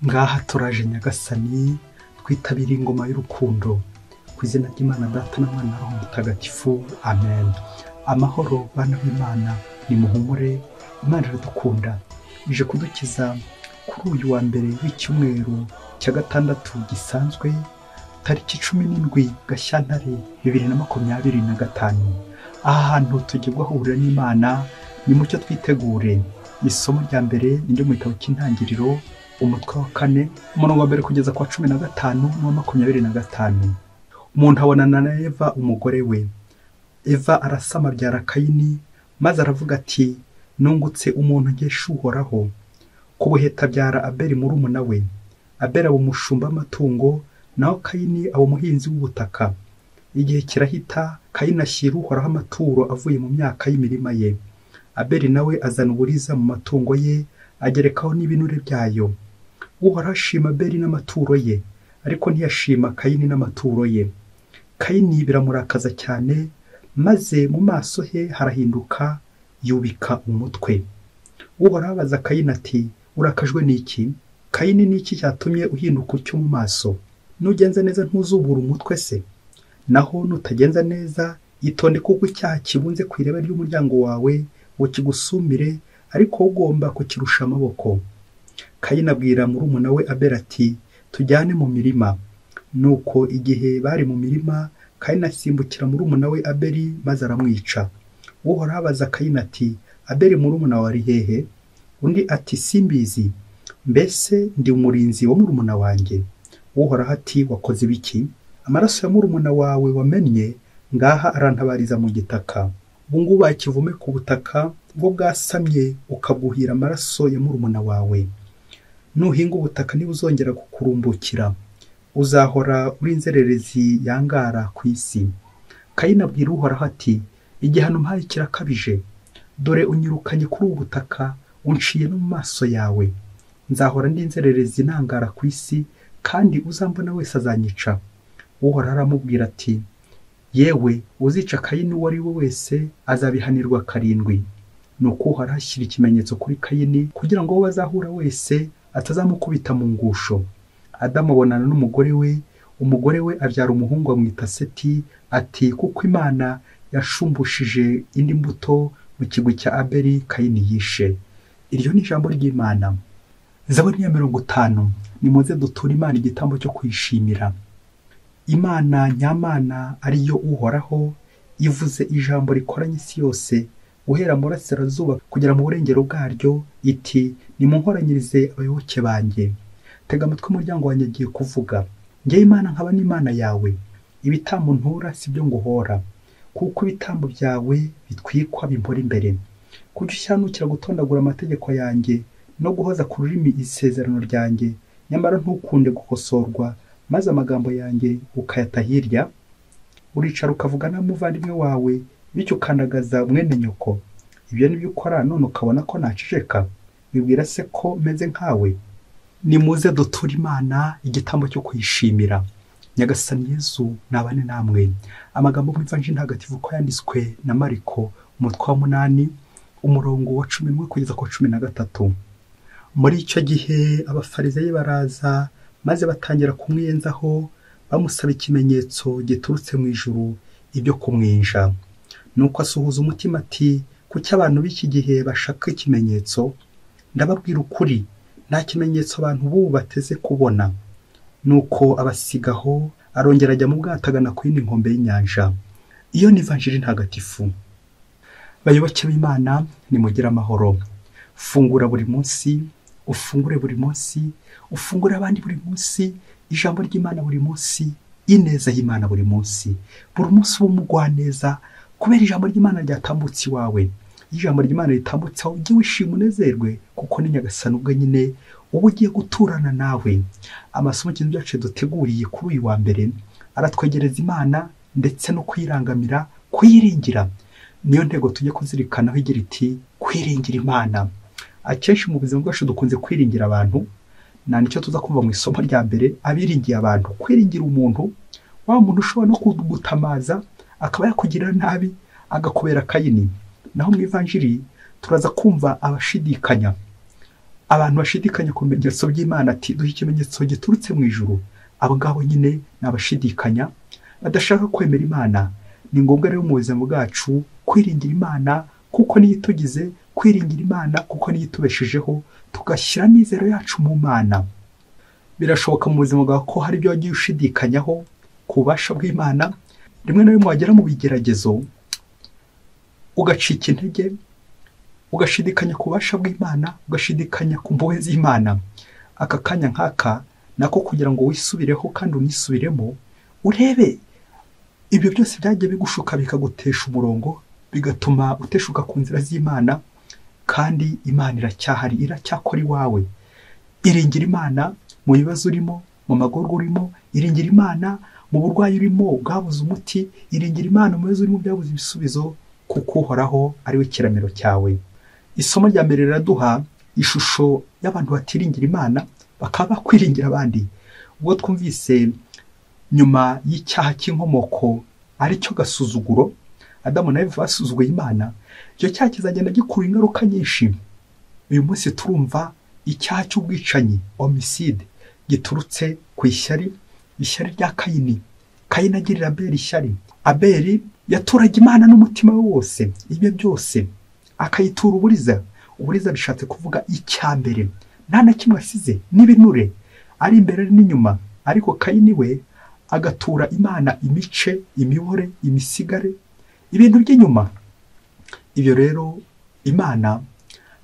Ngaha turaje Nyagasani, twitabira ingoma y'urukundo. Ku izina ry'Imana Data na Mwana na Roho Mutagatifu, amen. Amahoro bana b'Imana, nimuhumure, Imana iradukunda. Ije kudukiza kuri uyu wa mbere w'icyumweru cya gatandatu gisanzwe, tariki 17 Gashyantare 2025. Aha hantu tugiye guhurira n'Imana, nimucyo twitegure. Isomo rya mbere ni ryo mu gitabo cy'Intangiriro, umutwe wa 4, umurongo wa 1 kugeza ku wa 15 n'uwa 25. Umuntu abonana na Eva umugore we. Eva arasama abyara Kayini, maze aravuga ati: nungutse umuntu nkesha Uhoraho. Ku buheta abyara Abeli murumuna we. Abeli aba umushumba w'amatungo, naho Kayini aba umuhinzi w'ubutaka. Igihe kirahita, Kayini ashyira Uhoraho amaturo avuye mu myaka y'imirima ye. Abeli nawe azana uburiza mu matungo ye, agerekaho n'ibinure byayo. Uhoraho ashima Abeli n'amaturo ye, ariko ntiyashima Kayini n'amaturo ye. Kayini biramurakaza cyane, maze mu maso he harahinduka, yubika umutwe. Uhoraho abaza Kayini ati: urakajwe n'iki? Kayini, n'iki cyatumye uhinduka utyo mu maso? Nugenza neza ntuzubura umutwe se? Naho nutagenza neza, itonde kuko icyaha kibunze ku irebe ry'umuryango wawe ngo kigusumire, ariko ugomba kukirusha amaboko. Kayini abwira murumuna we Abeli ati: tujyane mu mirima. Nuko igihe bari mu mirima, Kayini asimbukira murumuna we Abeli maze aramwica. Uhoraho abaza Kayini ati: Abeli murumuna wawe ari hehe? Undi ati: simbizi. Mbese ndi umurinzi wa murumuna wanjye? Uhoraho ati: wakoze ibiki? Amaraso ya murumuna wawe wamennye ngaha arantabariza mu gitaka. Ubu ngubu bakivume ku butaka bwo bwasamye ukabwuhira amaraso ya murumuna wawe. Nuhinga ubutaka ntibuzongera kukurumbukira, uzahora uri inzererezi yangara ku isi. Kayini abwira Uhoraho ati: igihano mpaye kirakabije. Dore unyirukanye kuri ubu butaka, unciye no mu maso yawe. Nzahora ndi inzererezi nangara ku isi, kandi uzambona wese azanyica. Uhoraho aramubwira ati: yewe, uzica Kayini uwo ari we wese azabihanirwa 7. Nuko Uhoraho ashyira ikimenyetso kuri Kayini kugira ngo uwo bazahura wese atazamukubita mu ngusho. Adamu abonana n'umugore we, umugore we abyara umuhungu amwita Seti, ati: kuko Imana yashumbushije indi mbuto mu kigwi cya Abeli Kayini yishe. Iryo ni ijambo ry'Imana. Zaburi ya 50. Nimuze duture Imana igitambo cyo kwishimira. Imana nyamana ariyo Uhoraho ivuze ijambo rikoranye isi yose, guhera mu burasirazuba kugera mu burengero bwaryo, iti: nimunkoranyirize abayoboke banjye. Tega amatwi umuryango wanjye agiye kuvuga. Njye Imana nkaba n'Imana yawe. Ibitambo ntura si byo nguhora, kuko ibitambo byawe bitwikwa bimpora imbere. Kuki ushyanukira gutondagura amategeko yanjye no guhoza ku rurimi isezerano ryanjye, nyamara ntukunde gukosorwa, maze amagambo yanjye ukayata hirya? Uricara ukavuga na muvandimwe wawe, bityo ukandagaza mwene nyoko. Ibyo nibyo ukora, none ukabona ko naceceka? Wibwira se ko meze nkawe? Nimuze duture Imana igitambo cyo kuyishimira. Nyagasani Yezu nabane namwe. Amagambo mu Ivanjiri Ntagatifu uko yanditswe na Mariko, umutwe wa 8, umurongo wa 11 kugeza ku 13. Muri icyo gihe abafarisayo baraza, maze batangira kumwiyenzaho, bamusaba ikimenyetso giturutse mu ijuru, ibyo kumwinja. Nuko asuhuza umutima ati: kuki abantu b'iki gihe bashaka ikimenyetso? Ndababwira ukuri, nta kimenyetso abantu b'ubu bateze kubona. Nuko abasigaho, arongera ajya mu bwato agana ku yindi nkombe y'inyanja. Iyo ni Ivanjiri Ntagatifu. Bayoboke b'Imana, nimugire amahoro. Fungura buri munsi, ufungure buri munsi, ufungure abandi buri munsi, ijambo ry'Imana buri munsi, ineza y'Imana buri munsi. Buri munsi uba umugwaneza kubera ijambo ry'Imana ryatambutse iwawe. Ijambo ry'Imana ritambutse aho ujye wishima unezerwe, kuko ni Nyagasani ubwe nyine uba ugiye guturana nawe. Amasomo kintu byacu duteguriye kuri uyu wa mbere aratwegereza Imana ndetse no kuyirangamira, kuyiringira. Niyo ntego tujye kuzirikanaho igira iti: kwiringira Imana. Akenshi mu buzima bwacu dukunze kwiringira abantu, na nicyo tuza kumva mu isomo rya mbere, abiringiye abantu. Kwiringira umuntu, wa muntu ushobora no kugutamaza akaba yakugirira nabi, agakubera Kayini. Naho mu Ivanjiri turaza kumva abashidikanya. Abantu bashidikanya ku bimenyetso by'Imana, ati duhe ikimenyetso giturutse mu ijuru, abo ngabo nyine ni abashidikanya badashaka kwemera Imana. Ni ngombwa rero mu buzima bwacu kwiringira Imana kuko niyo itugize, kwiringira Imana kuko niyo itubeshejeho, tugashyira amizero yacu mu Mana. Birashoboka mu buzima bwawe ko hari ibyo wagiye ushidikanyaho ku bubasha bw'Imana, rimwe na rimwe wagera mu bigeragezo ugacika intege, ugashidikanya ku bubasha bw'Imana, ugashidikanya ku mpuhwe z'Imana. Aka kanya nk'aka nako kugira ngo wisubireho kandi unisubiremo, urebe ibyo byose byagiye bigushuka bikagutesha umurongo, bigatuma uteshuka ku nzira z'Imana, kandi Imana iracyahari, iracyakora iwawe. Iringira Imana mu bibazo urimo, mu magorwa urimo, iringira Imana mu burwayi urimo bwabuze umuti, iringira Imana mu bibazo urimo byabuze ibisubizo, kuko Uhoraho ari we kiramiro cyawe. Isomo rya mbere riraduha ishusho y'abantu batiringira Imana bakaba bakwiringira abandi. Ubwo twumvise nyuma y'icyaha cy'inkomoko aricyo gasuzuguro, Adamu na Eva basuzuguye Imana, icyo cyaha kizagenda gikura ingaruka nyinshi. Uyu munsi turumva icyaha cy'ubwicanyi, homicide, giturutse ku ishyari, ishyari rya Kayini. Kayini agirira Abeli ishyari. Abeli yaturaga Imana n'umutima we wose, ibye byose akayitura uburiza. Uburiza bishatse kuvuga icyambere, nta na kimwe asize, n'ibinure, ari imbere ari n'inyuma. Ariko Kayini we agatura Imana imice, imibore, imisigare, ibintu by'inyuma. Ibyo rero Imana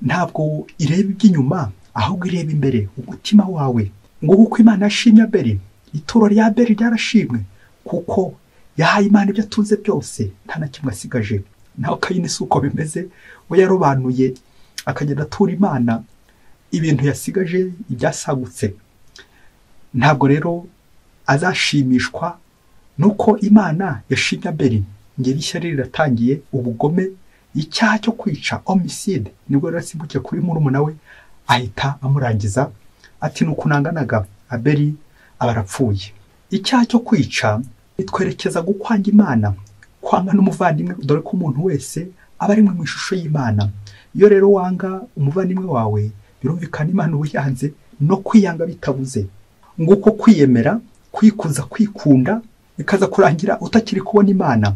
ntabwo ireba iby'inyuma, ahubwo ireba imbere, umutima wawe. Ngo kuko Imana yashimye Abeli, ituro rya Abeli ryarashimwe, kuko yahaye Imana ibyo atunze byose, nta na kimwe asigaje. Naho Kayini si uko bimeze, we yarobanuye akagenda atura Imana ibintu yasigaje, ibyasagutse. Ntabwo rero azashimishwa nuko Imana yashimye Abeli. Ngeri ishyari riratangiye, ubugome, icyaha cyo kwica, homicide, nibwo rero asimbukiye kuri murumuna we ahita amurangiza, ati nuko nanganaga, Abeli aba arapfuye. Icyaha cyo kwica bitwerekeza gukwanga Imana, kwanga n'umuvandimwe, dore ko umuntu wese aba ari mu ishusho y'Imana. Iyo rero wanga umuvandimwe wawe, birumvikana Imana ubuyanze, no kwiyanga bitabuze. Nguko kwiyemera, kwikuza, kwikunda, bikaza kurangira utakiri kubona Imana.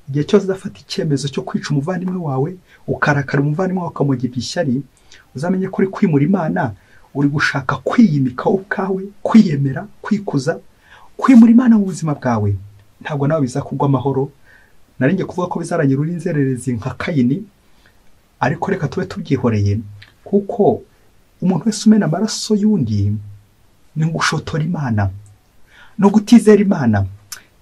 Igihe cyose uzafata icyemezo cyo kwica umuvandimwe wawe, ukarakara umuvandimwe wawe ukamugirira ishyari, uzamenye ko uri kwimura Imana, uri gushaka kwiyimika wowe ubwawe, kwiyemera, kwikuza, kwimura Imana mu buzima bwawe. Ntabwo nawe bizakugwa amahoro. Naringiye kuvuga ko bizarangira uri inzererezi nka Kayini, ariko reka tube tubyihoreye, kuko umuntu wese umena amaraso y'undi ni gushotora Imana no gutizera Imana.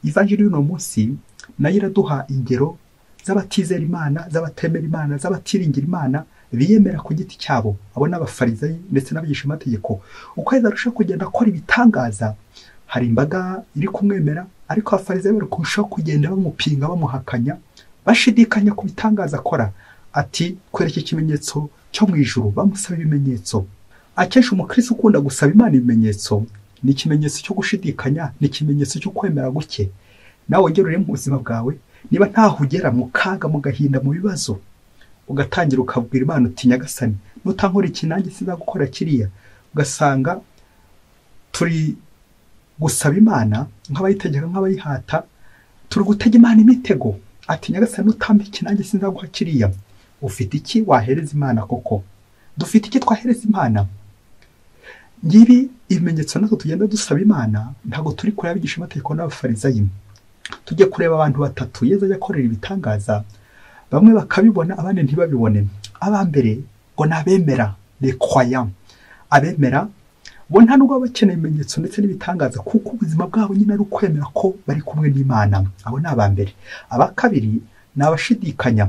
Ivanjiri y'uno munsi nayo iraduha ingero z'abatizera Imana, z'abatemera Imana, z'abatiringira Imana, biyemera ku giti cyabo. Abo n'abafarisayo ndetse n'abigishamategeko. Uko Yezu arushaho kugenda akora ibitangaza, hari imbaga iri kumwemera, ariko abafarisayo bari kurushaho kugenda bamupinga, bamuhakanya, bashidikanya ku bitangaza akora. Ati kwereka ikimenyetso cyo mu ijuru, bamusaba ibimenyetso. Akenshi umukristo ukunda gusaba Imana ibimenyetso ni ikimenyetso cyo gushidikanya, ni ikimenyetso cyo kwemera guke. Nawe wongere urebe mu buzima bwawe, niba ntaho ugera mu kaga, mu gahinda, mu bibazo, ugatangira ukabwira Imana uti Nyagasani, nutankora iki nanjye sinzagukora kiriya. Ugasanga turi gusaba Imana nk'abayitegeka, nk'abayihata, turi gutega Imana imitego. Ati Nyagasani, nutampa iki nanjye sinzaguha kiriya. Ufite iki wahereza Imana koko? Dufite iki twahereza Imana? Ngibi ibimenyetso natwe tugenda dusaba Imana, ntabwo turi kureba abigishamategeko n'abafarisayo. Tujye kureba abantu batatu Yezu ajya akorera ibitangaza, bamwe bakabibona abandi ntibabibone. Aba mbere ngo ni abemera, les croyants. Abemera bo nta nubwo baba bakeneye ibimenyetso ndetse n'ibitangaza, kuko ubuzima bwabo nyine ari ukwemera ko bari kumwe n'Imana. Abo ni aba mbere. Aba kabiri ni abashidikanya,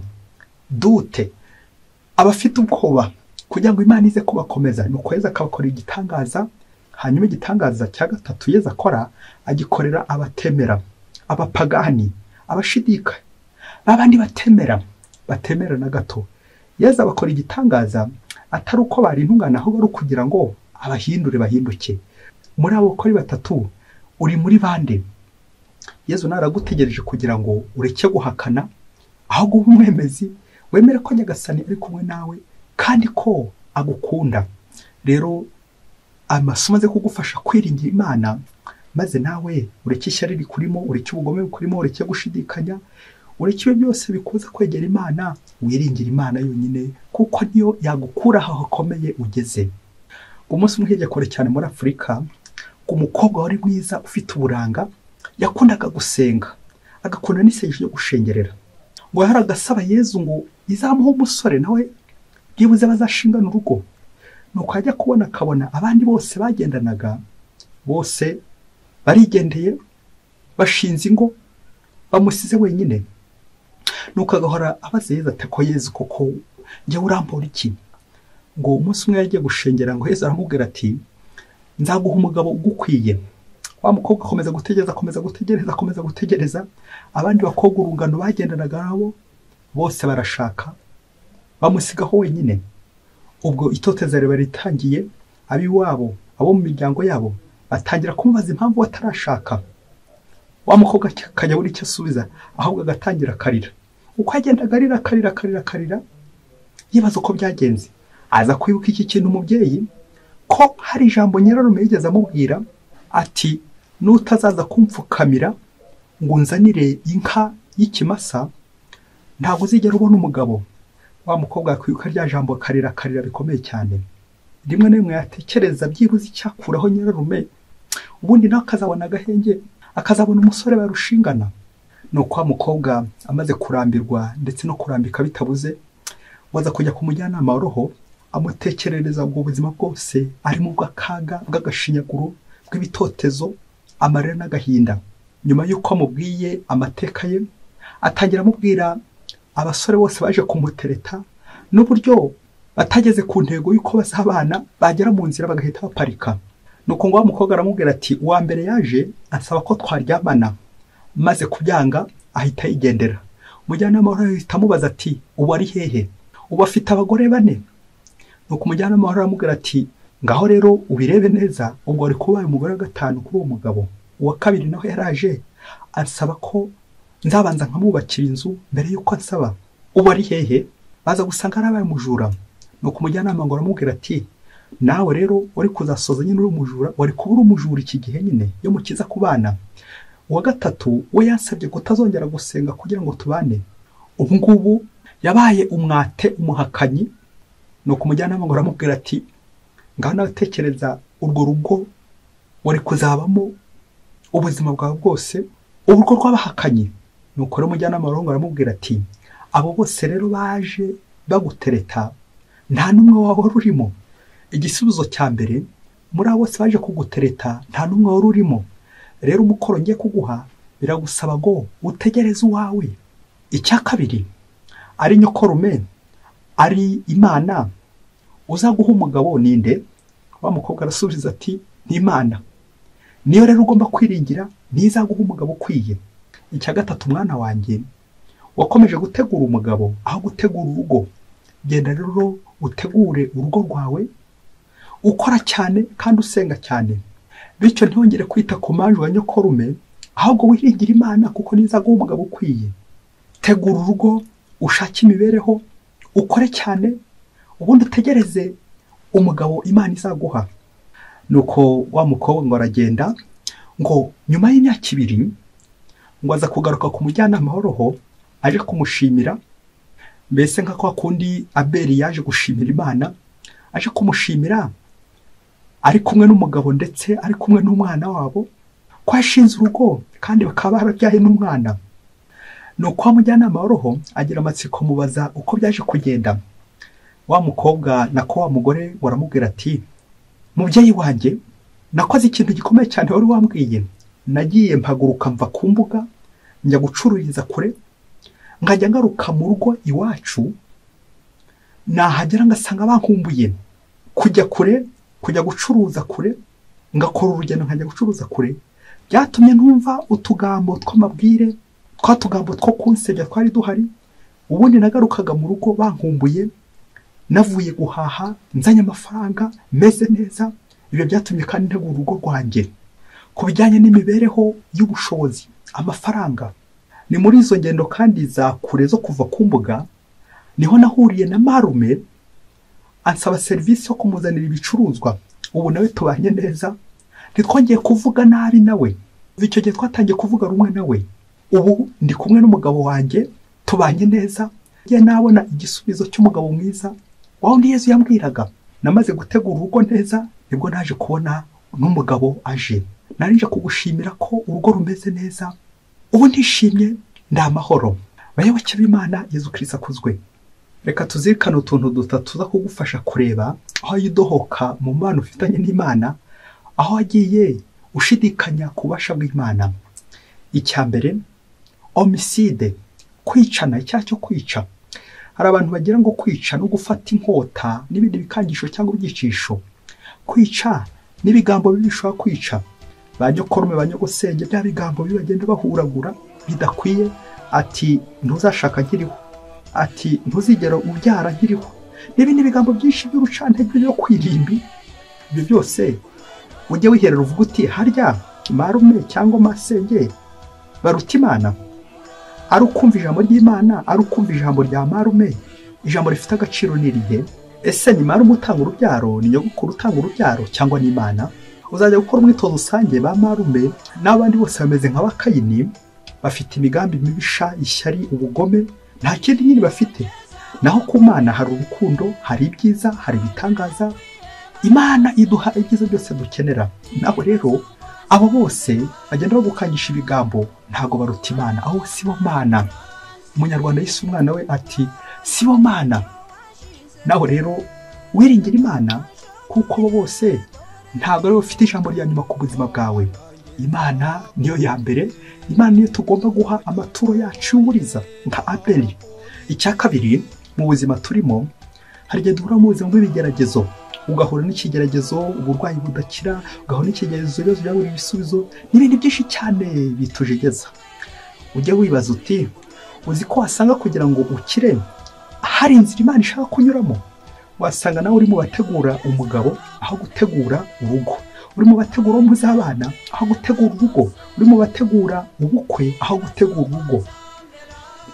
dute, abafite ubwoba kugira ngo Imana ize kubakomeza. Nuko Yezu akabakorera igitangaza. Hanyuma igitangaza cya gatatu Yezu akora, agikorera abatemera, abapagani, abashidika, babandi batemera, batemera na gato. Yezu abakora igitangaza atari uko bari intungane, ahubwo ari ukugira ngo abahindure bahinduke. Muri abo uko ari batatu, uri muri bande? Yezu naragutegereje kugira ngo ureke guhakana, ahubwo ube umwemezi, wemere ko Nyagasani ari kumwe nawe kandi ko agukunda. Rero amasomo aze kugufasha kwiringira Imana, maze nawe ureke ishyari rikurimo, ureke ubugome bukurimo, ureke gushidikanya, ureke ibyo byose bikuza kwegera Imana, wiringire Imana yonyine kuko niyo yagukura aho hakomeye ugeze. Umunsi umwe hirya kure cyane muri Afurika, umukobwa wari mwiza ufite uburanga yakundaga gusenga, agakunda n'isengesho ryo gushengerera. Ngo yahoraga asaba Yezu ngo izamuhe umusore nawe byibuze bazashingana urugo. Nuko ajya kubona akabona abandi bose bagendanaga bose barigendeye, bashinze ingo, bamusize wenyine. Nuko agahora abaza Yezu ati ko Yezu koko njye urampora iki? Ngo umunsi umwe yagiye gushengera, ngo Yezu aramubwira ati nzaguha umugabo ugukwiye. Wa mukobwa akomeza gutegereza, akomeza gutegereza, akomeza gutegereza. Abandi bakobwa urungano bagendanaga nabo bose barashaka, bamusigaho wenyine. Ubwo itoteza riba ritangiye, ab'iwabo, abo mu miryango yabo batangira kumubaza impamvu batarashaka. Wa mukobwa akajya abura icyo asubiza, ahubwo agatangira akarira. Uko agendaga arira akarira akarira akarira, yibaza uko byagenze. Aza kwibuka iki kintu umubyeyi, ko hari ijambo nyirarume yigeze amubwira ati nutazaza kumfukamira ngo unzanire inka y'ikimasa ntabwo uzigera ubona umugabo. Wa mukobwa yakwibuka rya jambo akarira akarira bikomeye cyane. Rimwe na rimwe yatekereza byibuze icyakuraho nyirarume, ubundi nawe akazabona agahenge, akazabona umusore barushingana. Nuko wa mukobwa amaze kurambirwa ndetse no kurambika bitabuze, waza kujya ku mujyanama wa roho, amutekerereza ubwo buzima bwose arimo bw'akaga, bw'agashinyaguro, bw'ibitotezo, amarira n'agahinda. Nyuma y'uko amubwiye amateka ye, atangira amubwira abasore bose baje kumutereta n'uburyo batageze ku ntego y'uko bazabana, bagera mu nzira bagahita baparika. Nuko ngo wa mukobwa aramubwira ati uwa mbere yaje ansaba ko twaryamana, maze kubyanga ahita yigendera. Umujyanama ahita amubaza ati ubu ari hehe? Ubu afite abagore 4. Nuko umujyanama aramubwira ati ngaho rero ubirebe neza, ubwo ari kubaye umugore wa 5 kuri uwo mugabo. Uwa kabiri nawe yaraje ansaba ko nzabanza nkamwubakira inzu mbere y'uko ansaba. Ubu ari hehe? Baza gusanga arabaye umujura. Nuko umujyanama ngo aramubwira ati nawe rero wari kuzasoza nyine uri umujura, wari kuba uri umujura iki gihe nyine yo mukiza kubana. Uwa gatatu we yansabye kutazongera gusenga kugira ngo tubane, ubu ngubu yabaye umwate, umuhakanyi. Nuko umujyanama ngo aramubwira ati ngaho nawe tekereza urwo rugo wari kuzabamo ubuzima bwawe bwose, urugo rw'abahakanyi. Nuko rero umujyanama ngo aramubwira ati abo bose rero baje bagutereta nta n'umwe wawe urimo. Igisubizo cya mbere, muri abo bose baje kugutereta nta n'umwe wari urimo. Rero umukoro ngiye kuguha biragusaba ngo utegereze uwawe. Icya kabiri, ari nyokorume, ari Imana, uzaguha umugabo ninde? Wa mukobwa arasubiza ati ni Imana. Niyo rero ugomba kwiringira, nizaguha umugabo ukwiye. Icya gatatu, mwana wanjye, wakomeje gutegura umugabo aho gutegura urugo. Genda rero utegure urugo rwawe, ukora cyane kandi usenga cyane, bityo ntiwongere kwita ku manjwe ya nyokorume, ahubwo wiringire Imana kuko nizaguha umugabo ukwiye. Tegura urugo, ushake imibereho, ukore cyane, ubundi utegereze umugabo Imana izaguha. Nuko wa mukobwa ngo aragenda, ngo nyuma y'imyaka 2 ngo aza kugaruka ku mujyanama wa roho aje kumushimira, mbese nka kwa kundi Abeli yaje gushimira Imana, aje kumushimira ari kumwe n'umugabo ndetse ari kumwe n'umwana wabo, ko yashinze urugo kandi bakaba barabyaye n'umwana. Nuko wa mujyanama wa roho agira amatsiko, mubaza uko byaje kugenda. Wa mukobwa nako wa mugore waramubwira ati mubyeyi wanjye, nakoze ikintu gikomeye cyane wari wambwiye. Nagiye mpaguruka mva ku mbuga njya gucururiza kure, nkajya ngaruka mu rugo iwacu, nahagera ngasanga bankumbuye. Kujya kure, kujya gucuruza kure, ngakora urugendo nkajya gucuruza kure, byatumye ntumva utugambo tw'amabwire, twa tugambo two kunsebya twari duhari. Ubundi nagarukaga mu rugo bankumbuye, navuye guhaha nzanye amafaranga meze neza. Ibyo byatumye kandi ntegura urugo rwanjye. Ku bijyanye n'imibereho y'ubushobozi, amafaranga, ni muri izo ngendo kandi za kure zo kuva ku mbuga niho nahuriye na marume, Ansaba serivisi yo kumuzanira ibicuruzwa. Ubu nawe tubanye neza, ntitwongeye kuvuga nabi nawe. Icyo gihe twatangiye kuvuga rumwe nawe. Ubu ndi kumwe n'umugabo wanjye, tubanye neza. Njye nabona igisubizo cy'umugabo mwiza wa wundi Yezu yambwiraga. Namaze gutegura urugo neza, nibwo naje kubona n'umugabo aje. Narinje kugushimira ko urugo rumeze neza. Ubu ndishimye, ndi amahoro. Bayoboke b'Imana, Yezu Kristo akuzwe. Reka tuzirikane utuntu dutatu tuza kugufasha kureba aho yidohoka mu mubano ufitanye n'Imana, aho wagiye ushidikanya ku bubasha bw'Imana. Icya mbere, homicide, kwicana, icyaha cyo kwica. Hari abantu bagira ngo kwica no gufata inkota n'ibindi bikangisho cyangwa ibyicisho. Kwica n'ibigambo bibi bishobora kwica. Ba nyokorume, ba nyogosenge, bya bigambo bibi bagenda bahuragura bidakwiye. Ati ntuzashaka nkiriho, ati ntuzigera ubyara nkiriho, n'ibindi bigambo byinshi by'urucantege byo kwirimbi. Ibyo byose ujye wiherera uvuga uti harya marume cyangwa masenge baruta Imana? Ari ukumva ijambo ry'Imana, ari ukumva ijambo rya marume, ijambo rifite agaciro ni irihe? Ese ni marume utanga urubyaro, ni nyogokuru utanga urubyaro, cyangwa ni Imana? Uzajya gukora umwitozo usange ba marume n'abandi bose bameze nka Bakayini, bafite imigambi mibisha, ishyari, ubugome, nta kindi nyine bafite. Naho ku Mana hari urukundo, hari ibyiza, hari ibitangaza. Imana iduha ibyiza byose dukenera. Naho rero abo bose bagenda bagukangisha ibigambo ntago baruta Imana. Aho si bo Mana. Umunyarwanda yise umwana we ati si bo Mana. Naho rero wiringira Imana, kuko bo bose ntago ari bafite ijambo rya nyuma ku buzima bwawe. Imana niyo ya mbere, Imana niyo tugomba guha amaturo yacu y'uburiza nka Abeli. Icya kabiri, mu buzima turimo hari igihe duhura mu buzima bw'ibigeragezo, ugahura n'ikigeragezo, uburwayi budakira, ugahura n'ikigeragezo, ibibazo byabura ibisubizo, n'ibindi byinshi cyane bitujegeza. Ujye wibaza uti uzi ko wasanga kugira ngo ukire hari inzira Imana ishaka kunyuramo? Wasanga nawe uri mu bategura umugabo aho gutegura urugo, uri mu bategura muzabana aho gutegura urugo, uri mu bategura ubukwe aho gutegura urugo.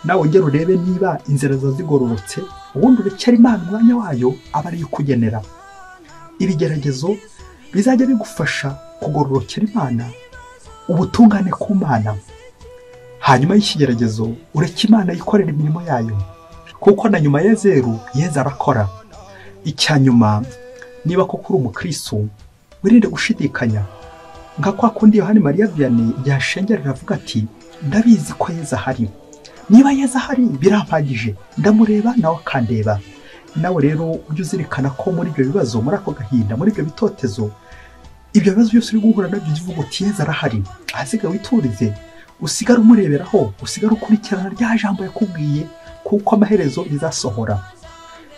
Nawe ongera urebe niba inzira zawe zigororotse, ubundi urekere Imana umwanya wayo aba ariyo ikugenera. Ibigeragezo bizajya bigufasha kugororokera Imana, ubutungane ku Mana. Hanyuma y'ikigeragezo ureke Imana yikorera imirimo yayo, kuko na nyuma ya zeru Yezu arakora. Icya nyuma, niba koko uri umukristo, wirinde gushidikanya. Nka kwa kundi Yohani Mariya Vianney yashengerera avuga ati ndabizi ko Yezu ahari, niba Yezu ahari birampagije, ndamureba nawe akandeba. Nawe rero ujye uzirikana ko muri ibyo bibazo, muri ako gahinda, muri ibyo bitotezo, ibyo bibazo byose uri guhura nabyo, ujye uvuga uti Yezu arahari. Ahasigaye witurize, usigare umureberaho, usigare ukurikirana rya jambo yakubwiye, kuko amaherezo bizasohora.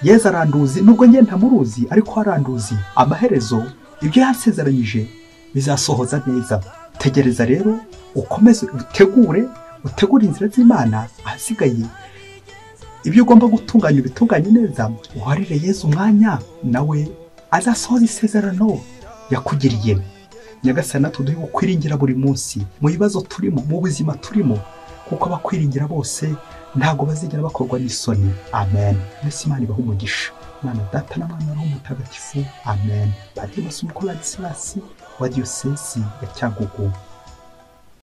Yezu aranduzi, nubwo njye ntamuruzi, ariko aranduzi. Amaherezo ibyo yansezeranyije bizasohoza neza. Tegereza rero, ukomeze utegure, utegure inzira z'Imana. Ahasigaye ibyo ugomba gutunganya ubitunganye neza, uharire Yezu umwanya, nawe azasohoza isezerano yakugiriye. Nyagasani tuduhe kwiringira buri munsi mu bibazo turimo, mu buzima turimo, kuko abakwiringira bose ntago bazigera bakorwa n'isoni. Amen. Mbese Imana ibahe umugisha. Imana Data na Mwana na Roho Mutagatifu. Amen. Padiri Masumbuko Ladislas wa Diyosezi ya Cyangugu.